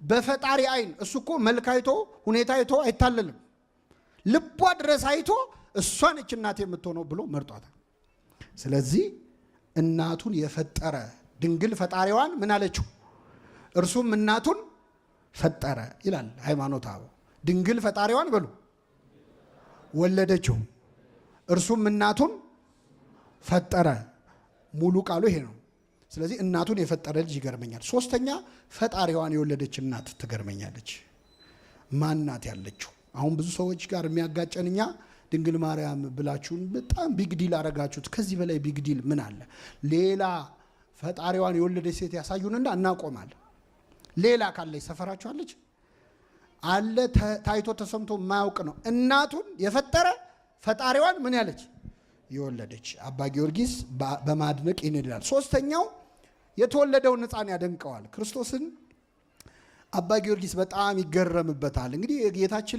በፈጣሪ አይን እሱ እኮ መልክ አይቶ ሁኔታ አይቶ አይታለልም። ልቧ ድረስ አይቶ እሷ ነች እናቴ የምትሆነው ብሎ መርጧታል። ስለዚህ እናቱን የፈጠረ ድንግል ፈጣሪዋን ምን አለችው? እርሱም እናቱን ፈጠረ ይላል ሃይማኖተ አበው። ድንግል ፈጣሪዋን በሉ ወለደችው፣ እርሱም እናቱን ፈጠረ። ሙሉ ቃሉ ይሄ ነው። ስለዚህ እናቱን የፈጠረ ልጅ ይገርመኛል። ሶስተኛ ፈጣሪዋን የወለደች እናት ትገርመኛለች። ማናት ያለችው? አሁን ብዙ ሰዎች ጋር የሚያጋጨን እኛ ድንግል ማርያም ብላችሁን በጣም big deal አረጋችሁት። ከዚህ በላይ big deal ምን አለ? ሌላ ፈጣሪዋን የወለደች ሴት ያሳዩንና እናቆማለን። ሌላ ካለች ሰፈራችኋለች አለ ታይቶ ተሰምቶ የማያውቅ ነው። እናቱን የፈጠረ ፈጣሪዋን ምን ያለች የወለደች። አባ ጊዮርጊስ በማድነቅ ይህን ይላል። ሶስተኛው የተወለደውን ሕፃን ያደንቀዋል። ክርስቶስን አባ ጊዮርጊስ በጣም ይገረምበታል። እንግዲህ የጌታችን